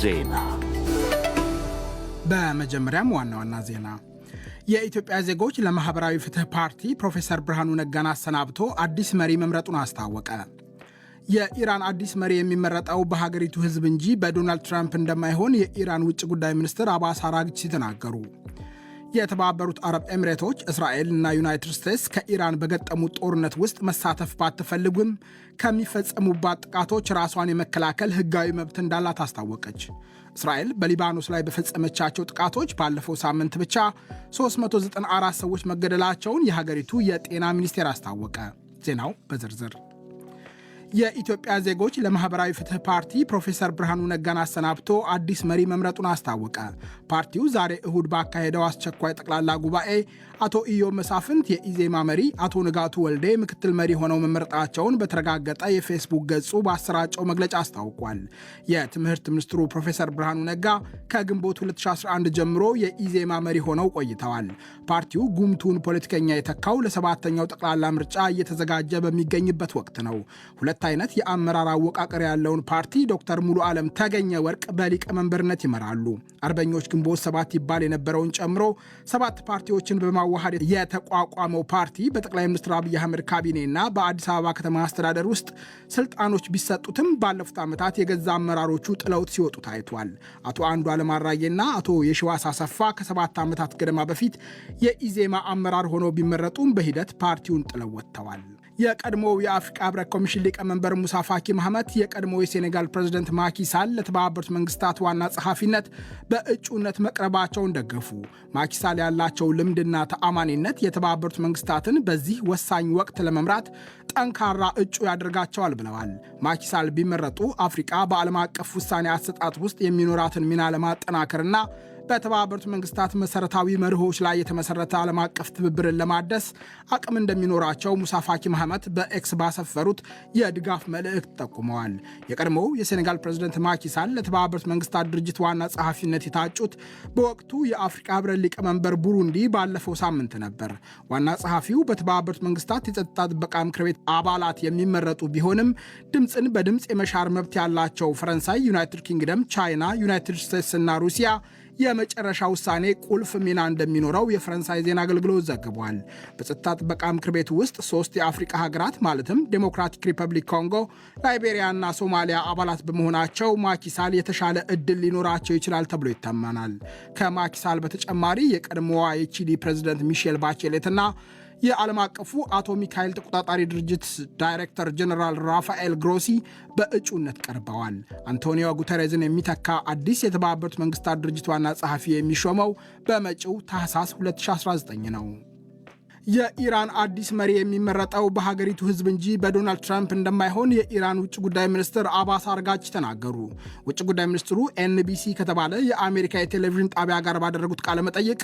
ዜና። በመጀመሪያም ዋና ዋና ዜና። የኢትዮጵያ ዜጎች ለማህበራዊ ፍትህ ፓርቲ ፕሮፌሰር ብርሃኑ ነጋን አሰናብቶ አዲስ መሪ መምረጡን አስታወቀ። የኢራን አዲስ መሪ የሚመረጠው በሀገሪቱ ሕዝብ እንጂ በዶናልድ ትራምፕ እንደማይሆን የኢራን ውጭ ጉዳይ ሚኒስትር አባስ አራግቺ ተናገሩ። የተባበሩት አረብ ኤሚሬቶች፣ እስራኤል እና ዩናይትድ ስቴትስ ከኢራን በገጠሙት ጦርነት ውስጥ መሳተፍ ባትፈልግም ከሚፈጸሙባት ጥቃቶች ራሷን የመከላከል ሕጋዊ መብት እንዳላት አስታወቀች። እስራኤል በሊባኖስ ላይ በፈጸመቻቸው ጥቃቶች ባለፈው ሳምንት ብቻ 394 ሰዎች መገደላቸውን የሀገሪቱ የጤና ሚኒስቴር አስታወቀ። ዜናው በዝርዝር። የኢትዮጵያ ዜጎች ለማህበራዊ ፍትህ ፓርቲ ፕሮፌሰር ብርሃኑ ነጋን አሰናብቶ አዲስ መሪ መምረጡን አስታወቀ። ፓርቲው ዛሬ እሁድ ባካሄደው አስቸኳይ ጠቅላላ ጉባኤ አቶ ኢዮብ መሳፍንት የኢዜማ መሪ፣ አቶ ንጋቱ ወልዴ ምክትል መሪ ሆነው መመረጣቸውን በተረጋገጠ የፌስቡክ ገጹ ባሰራጨው መግለጫ አስታውቋል። የትምህርት ሚኒስትሩ ፕሮፌሰር ብርሃኑ ነጋ ከግንቦት 2011 ጀምሮ የኢዜማ መሪ ሆነው ቆይተዋል። ፓርቲው ጉምቱን ፖለቲከኛ የተካው ለሰባተኛው ጠቅላላ ምርጫ እየተዘጋጀ በሚገኝበት ወቅት ነው። ሁለት አይነት የአመራር አወቃቀር ያለውን ፓርቲ ዶክተር ሙሉ ዓለም ተገኘ ወርቅ በሊቀመንበርነት ይመራሉ። አርበኞች ግንቦት ሰባት ይባል የነበረውን ጨምሮ ሰባት ፓርቲዎችን በማዋሃድ የተቋቋመው ፓርቲ በጠቅላይ ሚኒስትር አብይ አህመድ ካቢኔና በአዲስ አበባ ከተማ አስተዳደር ውስጥ ስልጣኖች ቢሰጡትም ባለፉት ዓመታት የገዛ አመራሮቹ ጥለውት ሲወጡ ታይቷል። አቶ አንዱዓለም አራጌና አቶ የሺዋስ አሰፋ ከ7 ዓመታት ገደማ በፊት የኢዜማ አመራር ሆነው ቢመረጡም በሂደት ፓርቲውን ጥለው ወጥተዋል። የቀድሞው የአፍሪካ ህብረት ኮሚሽን ሊቀመንበር ሙሳ ፋኪ ማህመት የቀድሞው የሴኔጋል ፕሬዝደንት ማኪ ሳል ለተባበሩት መንግስታት ዋና ጸሐፊነት በእጩነት መቅረባቸውን ደገፉ። ማኪ ሳል ያላቸው ልምድና ተአማኒነት የተባበሩት መንግስታትን በዚህ ወሳኝ ወቅት ለመምራት ጠንካራ እጩ ያደርጋቸዋል ብለዋል። ማኪ ሳል ቢመረጡ አፍሪቃ በዓለም አቀፍ ውሳኔ አሰጣጥ ውስጥ የሚኖራትን ሚና ለማጠናከርና በተባበሩት መንግስታት መሰረታዊ መርሆች ላይ የተመሰረተ ዓለም አቀፍ ትብብርን ለማደስ አቅም እንደሚኖራቸው ሙሳ ፋኪ ማህመት በኤክስ ባሰፈሩት የድጋፍ መልእክት ጠቁመዋል። የቀድሞው የሴኔጋል ፕሬዝደንት ማኪ ሳል ለተባበሩት መንግስታት ድርጅት ዋና ጸሐፊነት የታጩት በወቅቱ የአፍሪካ ህብረት ሊቀመንበር ቡሩንዲ ባለፈው ሳምንት ነበር። ዋና ጸሐፊው በተባበሩት መንግስታት የጸጥታ ጥበቃ ምክር ቤት አባላት የሚመረጡ ቢሆንም ድምፅን በድምፅ የመሻር መብት ያላቸው ፈረንሳይ፣ ዩናይትድ ኪንግደም፣ ቻይና፣ ዩናይትድ ስቴትስ እና ሩሲያ የመጨረሻ ውሳኔ ቁልፍ ሚና እንደሚኖረው የፈረንሳይ ዜና አገልግሎት ዘግቧል። በጸጥታ ጥበቃ ምክር ቤቱ ውስጥ ሶስት የአፍሪቃ ሀገራት ማለትም ዴሞክራቲክ ሪፐብሊክ ኮንጎ፣ ላይቤሪያና ሶማሊያ አባላት በመሆናቸው ማኪ ሳል የተሻለ እድል ሊኖራቸው ይችላል ተብሎ ይታመናል። ከማኪ ሳል በተጨማሪ የቀድሞዋ የቺሊ ፕሬዚደንት ሚሼል ባቼሌትና የዓለም አቀፉ አቶሚክ ኃይል ተቆጣጣሪ ድርጅት ዳይሬክተር ጀነራል ራፋኤል ግሮሲ በእጩነት ቀርበዋል። አንቶኒዮ ጉተሬዝን የሚተካ አዲስ የተባበሩት መንግስታት ድርጅት ዋና ጸሐፊ የሚሾመው በመጪው ታህሳስ 2019 ነው። የኢራን አዲስ መሪ የሚመረጠው በሀገሪቱ ሕዝብ እንጂ በዶናልድ ትራምፕ እንደማይሆን የኢራን ውጭ ጉዳይ ሚኒስትር አባስ አራግቺ ተናገሩ። ውጭ ጉዳይ ሚኒስትሩ ኤንቢሲ ከተባለ የአሜሪካ የቴሌቪዥን ጣቢያ ጋር ባደረጉት ቃለ መጠይቅ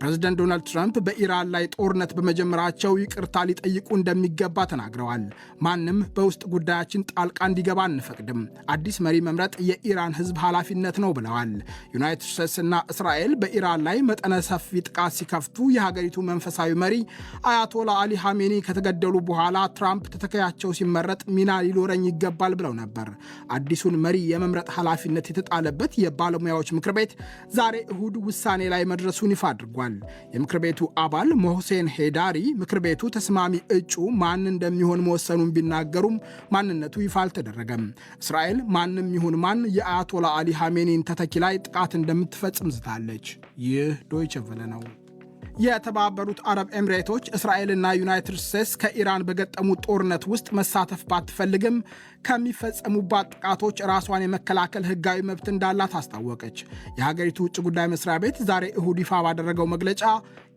ፕሬዚደንት ዶናልድ ትራምፕ በኢራን ላይ ጦርነት በመጀመራቸው ይቅርታ ሊጠይቁ እንደሚገባ ተናግረዋል። ማንም በውስጥ ጉዳያችን ጣልቃ እንዲገባ አንፈቅድም። አዲስ መሪ መምረጥ የኢራን ሕዝብ ኃላፊነት ነው ብለዋል። ዩናይትድ ስቴትስ እና እስራኤል በኢራን ላይ መጠነ ሰፊ ጥቃት ሲከፍቱ የሀገሪቱ መንፈሳዊ መሪ አያቶላ አሊ ሐሜኒ ከተገደሉ በኋላ ትራምፕ ተተኪያቸው ሲመረጥ ሚና ሊኖረኝ ይገባል ብለው ነበር። አዲሱን መሪ የመምረጥ ኃላፊነት የተጣለበት የባለሙያዎች ምክር ቤት ዛሬ እሁድ ውሳኔ ላይ መድረሱን ይፋ አድርጓል። የምክር ቤቱ አባል ሞህሴን ሄዳሪ ምክር ቤቱ ተስማሚ እጩ ማን እንደሚሆን መወሰኑን ቢናገሩም ማንነቱ ይፋ አልተደረገም። እስራኤል ማንም ይሁን ማን የአያቶላ አሊ ሐሜኒን ተተኪ ላይ ጥቃት እንደምትፈጽም ዝታለች። ይህ ዶይቸ ቨለ ነው። የተባበሩት አረብ ኤምሬቶች፣ እስራኤልና ዩናይትድ ስቴትስ ከኢራን በገጠሙት ጦርነት ውስጥ መሳተፍ ባትፈልግም ከሚፈጸሙባት ጥቃቶች ራሷን የመከላከል ሕጋዊ መብት እንዳላት አስታወቀች። የሀገሪቱ ውጭ ጉዳይ መስሪያ ቤት ዛሬ እሁድ ይፋ ባደረገው መግለጫ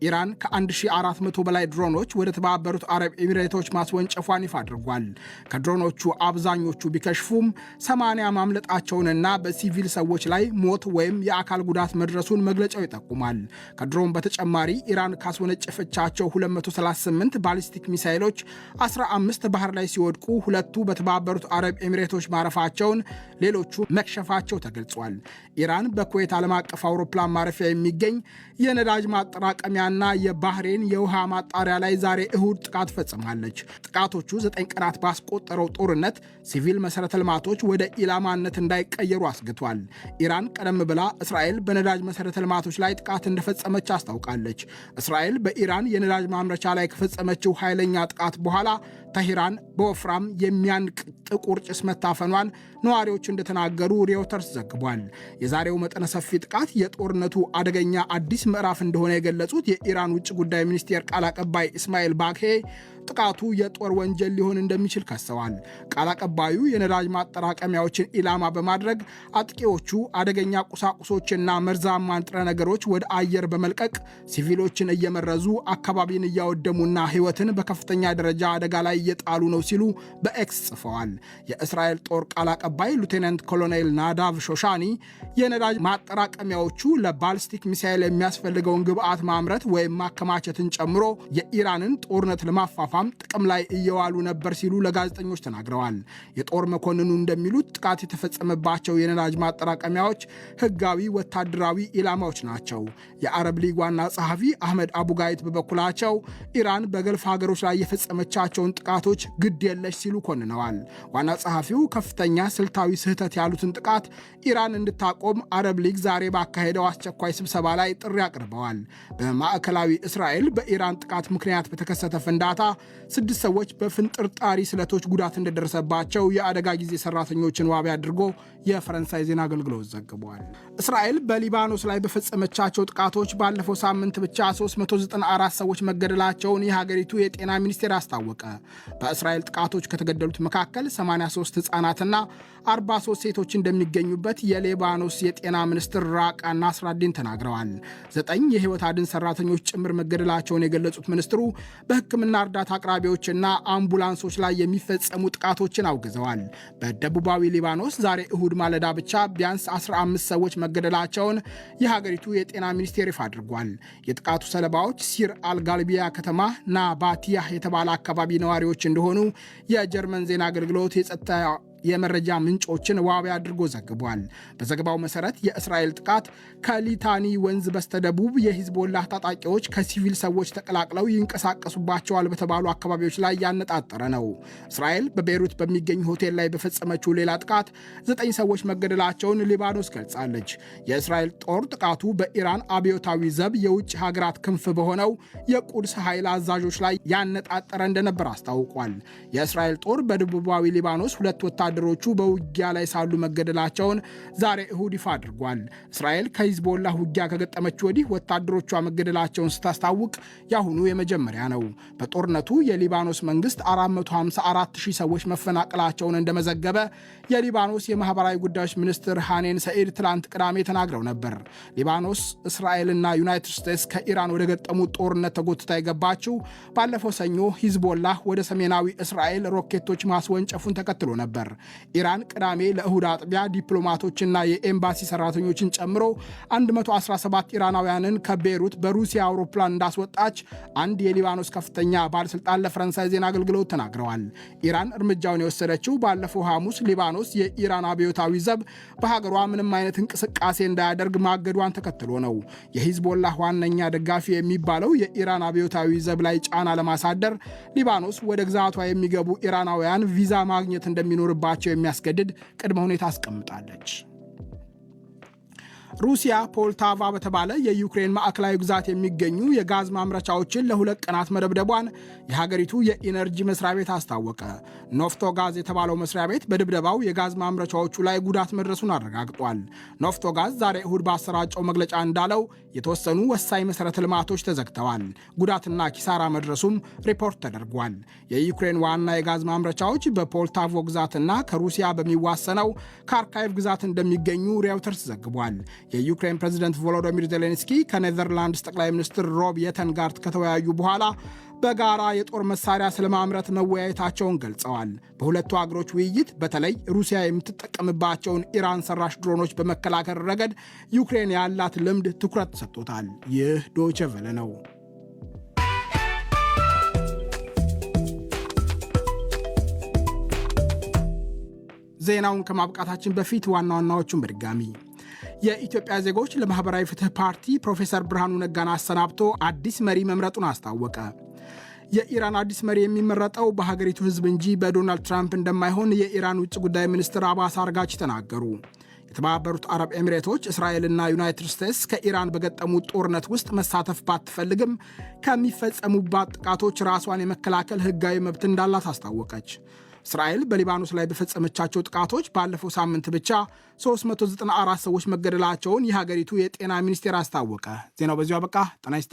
ኢራን ከ1400 በላይ ድሮኖች ወደ ተባበሩት አረብ ኤሚሬቶች ማስወንጨፏን ይፋ አድርጓል። ከድሮኖቹ አብዛኞቹ ቢከሽፉም 80 ማምለጣቸውንና በሲቪል ሰዎች ላይ ሞት ወይም የአካል ጉዳት መድረሱን መግለጫው ይጠቁማል። ከድሮን በተጨማሪ ኢራን ካስወነጨፈቻቸው 238 ባሊስቲክ ሚሳይሎች 15 ባህር ላይ ሲወድቁ ሁለቱ በተባበሩት አረብ ኤሚሬቶች ማረፋቸውን፣ ሌሎቹ መክሸፋቸው ተገልጿል። ኢራን በኩዌት ዓለም አቀፍ አውሮፕላን ማረፊያ የሚገኝ የነዳጅ ማጠራቀሚያና የባህሬን የውሃ ማጣሪያ ላይ ዛሬ እሁድ ጥቃት ፈጽማለች። ጥቃቶቹ 9 ቀናት ባስቆጠረው ጦርነት ሲቪል መሠረተ ልማቶች ወደ ኢላማነት እንዳይቀየሩ አስግቷል። ኢራን ቀደም ብላ እስራኤል በነዳጅ መሠረተ ልማቶች ላይ ጥቃት እንደፈጸመች አስታውቃለች። እስራኤል በኢራን የነዳጅ ማምረቻ ላይ ከፈጸመችው ኃይለኛ ጥቃት በኋላ ተሂራን በወፍራም የሚያንቅ ጥቁር ጭስ መታፈኗን ነዋሪዎች እንደተናገሩ ሪውተርስ ዘግቧል። የዛሬው መጠነ ሰፊ ጥቃት የጦርነቱ አደገኛ አዲስ ምዕራፍ እንደሆነ የገለጹት የኢራን ውጭ ጉዳይ ሚኒስቴር ቃል አቀባይ እስማኤል ባግሄ ጥቃቱ የጦር ወንጀል ሊሆን እንደሚችል ከሰዋል። ቃል አቀባዩ የነዳጅ ማጠራቀሚያዎችን ኢላማ በማድረግ አጥቂዎቹ አደገኛ ቁሳቁሶችና መርዛማ ንጥረ ነገሮች ወደ አየር በመልቀቅ ሲቪሎችን እየመረዙ አካባቢን እያወደሙና ሕይወትን በከፍተኛ ደረጃ አደጋ ላይ እየጣሉ ነው ሲሉ በኤክስ ጽፈዋል። የእስራኤል ጦር ቃል አቀባይ ሉቴናንት ኮሎኔል ናዳቭ ሾሻኒ የነዳጅ ማጠራቀሚያዎቹ ለባልስቲክ ሚሳይል የሚያስፈልገውን ግብዓት ማምረት ወይም ማከማቸትን ጨምሮ የኢራንን ጦርነት ለማፋፋም ጥቅም ላይ እየዋሉ ነበር ሲሉ ለጋዜጠኞች ተናግረዋል። የጦር መኮንኑ እንደሚሉት ጥቃት የተፈጸመባቸው የነዳጅ ማጠራቀሚያዎች ሕጋዊ ወታደራዊ ኢላማዎች ናቸው። የአረብ ሊግ ዋና ጸሐፊ አህመድ አቡጋይት በበኩላቸው ኢራን በገልፍ ሀገሮች ላይ የፈጸመቻቸውን ጥቃቶች ግድ የለሽ ሲሉ ኮንነዋል። ዋና ጸሐፊው ከፍተኛ ስልታዊ ስህተት ያሉትን ጥቃት ኢራን እንድታቆም አረብ ሊግ ዛሬ ባካሄደው አስቸኳይ ስብሰባ ላይ ጥሪ አቅርበዋል። በማዕከላዊ እስራኤል በኢራን ጥቃት ምክንያት በተከሰተ ፍንዳታ 6 ሰዎች በፍንጥርጣሪ ስለቶች ጉዳት እንደደረሰባቸው የአደጋ ጊዜ ሰራተኞችን ዋቢ አድርጎ የፈረንሳይ ዜና አገልግሎት ዘግቧል። እስራኤል በሊባኖስ ላይ በፈጸመቻቸው ጥቃቶች ባለፈው ሳምንት ብቻ 394 ሰዎች መገደላቸውን የሀገሪቱ የጤና ሚኒስቴር አስታወቀ። በእስራኤል ጥቃቶች ከተገደሉት መካከል 83 ሕፃናትና 43 ሴቶች እንደሚገኙበት የሊባኖስ የጤና ሚኒስትር ራቃ ናስራዲን ተናግረዋል። 9 የህይወት አድን ሰራተኞች ጭምር መገደላቸውን የገለጹት ሚኒስትሩ በሕክምና እርዳታ አቅራቢዎችና አምቡላንሶች ላይ የሚፈጸሙ ጥቃቶችን አውግዘዋል። በደቡባዊ ሊባኖስ ዛሬ እሁድ ማለዳ ብቻ ቢያንስ 15 ሰዎች መገደላቸውን የሀገሪቱ የጤና ሚኒስቴር ይፋ አድርጓል። የጥቃቱ ሰለባዎች ሲር አልጋልቢያ ከተማ ናባቲያህ የተባለ አካባቢ ነዋሪዎች እንደሆኑ የጀርመን ዜና አገልግሎት የጸጥታ የመረጃ ምንጮችን ዋቢ አድርጎ ዘግቧል። በዘገባው መሰረት የእስራኤል ጥቃት ከሊታኒ ወንዝ በስተደቡብ የሂዝቦላህ ታጣቂዎች ከሲቪል ሰዎች ተቀላቅለው ይንቀሳቀሱባቸዋል በተባሉ አካባቢዎች ላይ ያነጣጠረ ነው። እስራኤል በቤይሩት በሚገኝ ሆቴል ላይ በፈጸመችው ሌላ ጥቃት 9 ሰዎች መገደላቸውን ሊባኖስ ገልጻለች። የእስራኤል ጦር ጥቃቱ በኢራን አብዮታዊ ዘብ የውጭ ሀገራት ክንፍ በሆነው የቁድስ ኃይል አዛዦች ላይ ያነጣጠረ እንደነበር አስታውቋል። የእስራኤል ጦር በደቡባዊ ሊባኖስ 2 ወታደሮቹ በውጊያ ላይ ሳሉ መገደላቸውን ዛሬ እሁድ ይፋ አድርጓል። እስራኤል ከሂዝቦላህ ውጊያ ከገጠመች ወዲህ ወታደሮቿ መገደላቸውን ስታስታውቅ የአሁኑ የመጀመሪያ ነው። በጦርነቱ የሊባኖስ መንግስት 454 ሺህ ሰዎች መፈናቀላቸውን እንደመዘገበ የሊባኖስ የማህበራዊ ጉዳዮች ሚኒስትር ሃኔን ሰኢድ ትላንት ቅዳሜ ተናግረው ነበር። ሊባኖስ፣ እስራኤልና ዩናይትድ ስቴትስ ከኢራን ወደ ገጠሙት ጦርነት ተጎትታ የገባችው ባለፈው ሰኞ ሂዝቦላህ ወደ ሰሜናዊ እስራኤል ሮኬቶች ማስወንጨፉን ተከትሎ ነበር። ኢራን ቅዳሜ ለእሁድ አጥቢያ ዲፕሎማቶችና የኤምባሲ ሰራተኞችን ጨምሮ 117 ኢራናውያንን ከቤይሩት በሩሲያ አውሮፕላን እንዳስወጣች አንድ የሊባኖስ ከፍተኛ ባለስልጣን ለፈረንሳይ ዜና አገልግሎት ተናግረዋል። ኢራን እርምጃውን የወሰደችው ባለፈው ሐሙስ ሊባኖስ የኢራን አብዮታዊ ዘብ በሀገሯ ምንም አይነት እንቅስቃሴ እንዳያደርግ ማገዷን ተከትሎ ነው። የሂዝቦላህ ዋነኛ ደጋፊ የሚባለው የኢራን አብዮታዊ ዘብ ላይ ጫና ለማሳደር ሊባኖስ ወደ ግዛቷ የሚገቡ ኢራናውያን ቪዛ ማግኘት እንደሚኖርባቸው የሚያስገድድ ቅድመ ሁኔታ አስቀምጣለች። ሩሲያ ፖልታቫ በተባለ የዩክሬን ማዕከላዊ ግዛት የሚገኙ የጋዝ ማምረቻዎችን ለ2 ቀናት መደብደቧን የሀገሪቱ የኢነርጂ መስሪያ ቤት አስታወቀ። ኖፍቶጋዝ የተባለው መስሪያ ቤት በድብደባው የጋዝ ማምረቻዎቹ ላይ ጉዳት መድረሱን አረጋግጧል። ኖፍቶጋዝ ዛሬ እሁድ ባሰራጨው መግለጫ እንዳለው የተወሰኑ ወሳኝ መሠረተ ልማቶች ተዘግተዋል። ጉዳትና ኪሳራ መድረሱም ሪፖርት ተደርጓል። የዩክሬን ዋና የጋዝ ማምረቻዎች በፖልታቮ ግዛትና ከሩሲያ በሚዋሰነው ካርካይቭ ግዛት እንደሚገኙ ሬውተርስ ዘግቧል። የዩክሬን ፕሬዚደንት ቮሎዲሚር ዜሌንስኪ ከኔዘርላንድስ ጠቅላይ ሚኒስትር ሮብ የተን ጋር ከተወያዩ በኋላ በጋራ የጦር መሳሪያ ስለማምረት መወያየታቸውን ገልጸዋል። በሁለቱ አገሮች ውይይት በተለይ ሩሲያ የምትጠቀምባቸውን ኢራን ሰራሽ ድሮኖች በመከላከል ረገድ ዩክሬን ያላት ልምድ ትኩረት ሰጥቶታል። ይህ ዶይቼ ቬለ ነው። ዜናውን ከማብቃታችን በፊት ዋና ዋናዎቹን በድጋሚ። የኢትዮጵያ ዜጎች ለማህበራዊ ፍትህ ፓርቲ ፕሮፌሰር ብርሃኑ ነጋን አሰናብቶ አዲስ መሪ መምረጡን አስታወቀ። የኢራን አዲስ መሪ የሚመረጠው በሀገሪቱ ሕዝብ እንጂ በዶናልድ ትራምፕ እንደማይሆን የኢራን ውጭ ጉዳይ ሚኒስትር አባስ አራግቺ ተናገሩ። የተባበሩት አረብ ኤሚሬቶች እስራኤልና ዩናይትድ ስቴትስ ከኢራን በገጠሙት ጦርነት ውስጥ መሳተፍ ባትፈልግም ከሚፈጸሙባት ጥቃቶች ራሷን የመከላከል ሕጋዊ መብት እንዳላት አስታወቀች። እስራኤል በሊባኖስ ላይ በፈጸመቻቸው ጥቃቶች ባለፈው ሳምንት ብቻ 394 ሰዎች መገደላቸውን የሀገሪቱ የጤና ሚኒስቴር አስታወቀ። ዜናው በዚሁ አበቃ። ጤና ይስጥልኝ።